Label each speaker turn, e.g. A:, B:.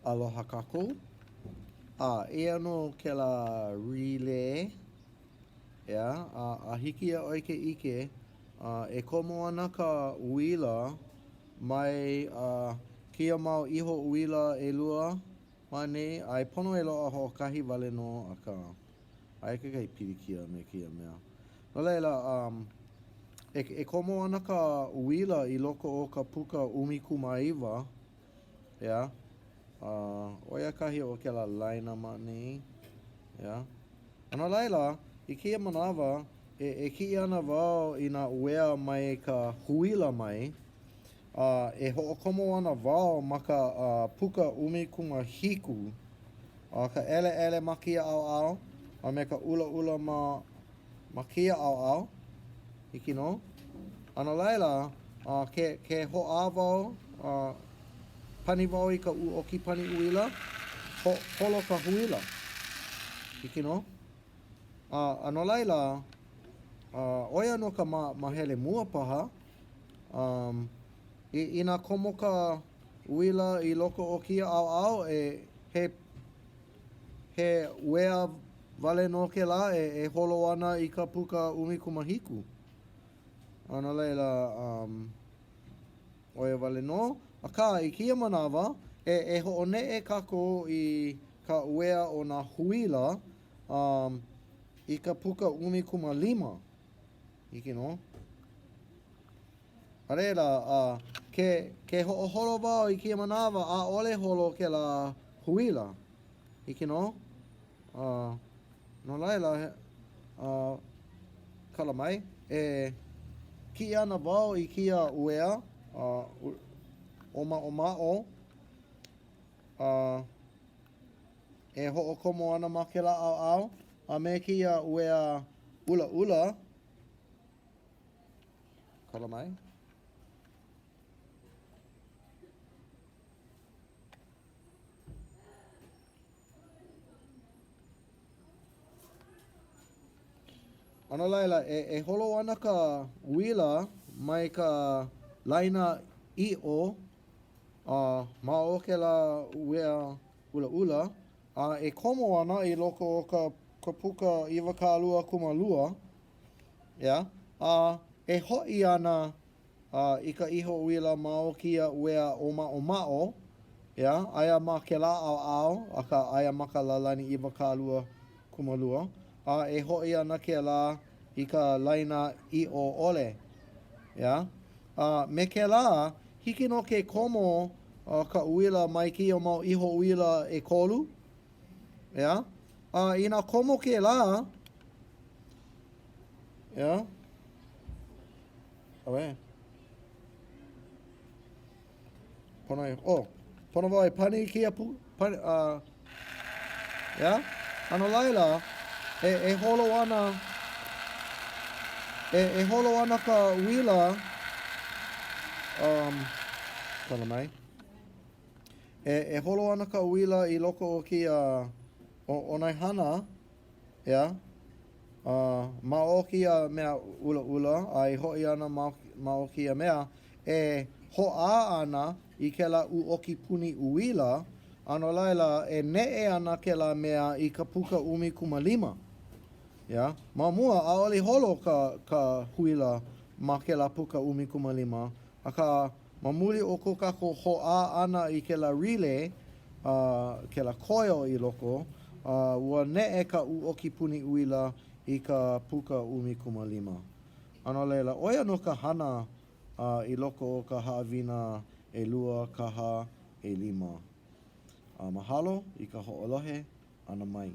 A: Aloha kākou. A, eia nō kēlā relay, ʻeā, a, a hiki iā ʻoe ke ʻike, a, e komo ana ka uila mai a, kēia mau iho uila ʻelua ma nei, a e pono e loaʻa hoʻokahi wale nō, akā, aia kekahi pilikia me kēia mea. No laila, um, e, e komo ana ka uila i loko o ka puka 19, ʻeā? A, ʻo ia kahi o kēlā laina ma ʻaneʻi, ʻeā? A no laila, i kēia manawa, e, e kiʻi ana wau i nā uea mai ka huila mai, a e hoʻokomo ana wau ma ka a, puka 17, a ka ʻeleʻele ma kēia ʻaoʻao, a me ka ʻulaʻula ma, ma kēia ʻaoʻao. Hiki nō. A no laila, a ke, ke hoʻā wau, a pani wau i ka ʻuʻoki pani uila, ho, holo ka huila. Hiki nō. A, a no laila, a, ʻo ia nō ka ma, mahele mua paha, um, i, inā komo ka uila i loko o kēia ʻaoʻao, e, he, he uea wale nō kēlā e, e holo ana i ka puka 17. A no laila, um, ʻo ia wale nō. Akā, i kēia manawa, e, e hoʻoneʻe kākou i ka uea o nā huila um, i ka puka 15. Hiki nō. A laila, uh, ke, ke hoʻoholo wau i kēia manawa, ʻaʻole holo kēlā huila. Hiki nō. A no laila, a kala mai, e kiʻi ana wau i kēia uea a ʻōmaʻomaʻo, a e hoʻokomo ana ma kēlā ʻaoʻao, a me kēia uea ʻulaʻula, kala mai. A no laila, e, e holo ana ka uila mai ka laina ʻiʻo a ma o kēlā uea ʻulaʻula, a e komo ana i loko o ka, ka puka 22, ʻeā, a e hoʻi ana A i ka iho uila ma o kēia uea ʻōmaʻomaʻo, ʻeā, aia ma kēlā ʻaoʻao, akā aia ma ka lālani 22, a e hoʻi ana kēlā i ka laina ʻiʻo ʻole, ʻeā. A me kēlā, hiki nō ke komo ka uila mai kēia mau iho uila ʻekolu, ʻeā. A inā komo kēlā, ʻeā, ʻAuē. Pono e, oh, pono wau e pani i kēia pu, pani, uh, ʻeā? A no laila, e, e holo ana, e, e holo ana ka uila, um, kala mai. E, e holo ana ka uila i loko o kēia ʻōnaehana, ʻeā? A ma o kēia mea ʻulaʻula, a e hoʻi ana ma, ma o kēia mea, e hoʻā ana i kēlā ʻuʻoki puni uila, a no laila, e neʻe ana kēlā mea i ka puka 15. ʻEā? Ma mua, ʻaʻole holo ka, ka huila ma kēlā puka 15, akā, Ma muli o ko kākou hoʻā ʻana i kēlā relay, a kēlā coil i loko, a ua neʻe ka ʻuʻoki puni uila i ka puka 15. A no laila, ʻo ia nō ka hana a i loko o ka haʻawina ʻelua kaha ʻelima. A mahalo i ka hoʻolohe ʻana mai.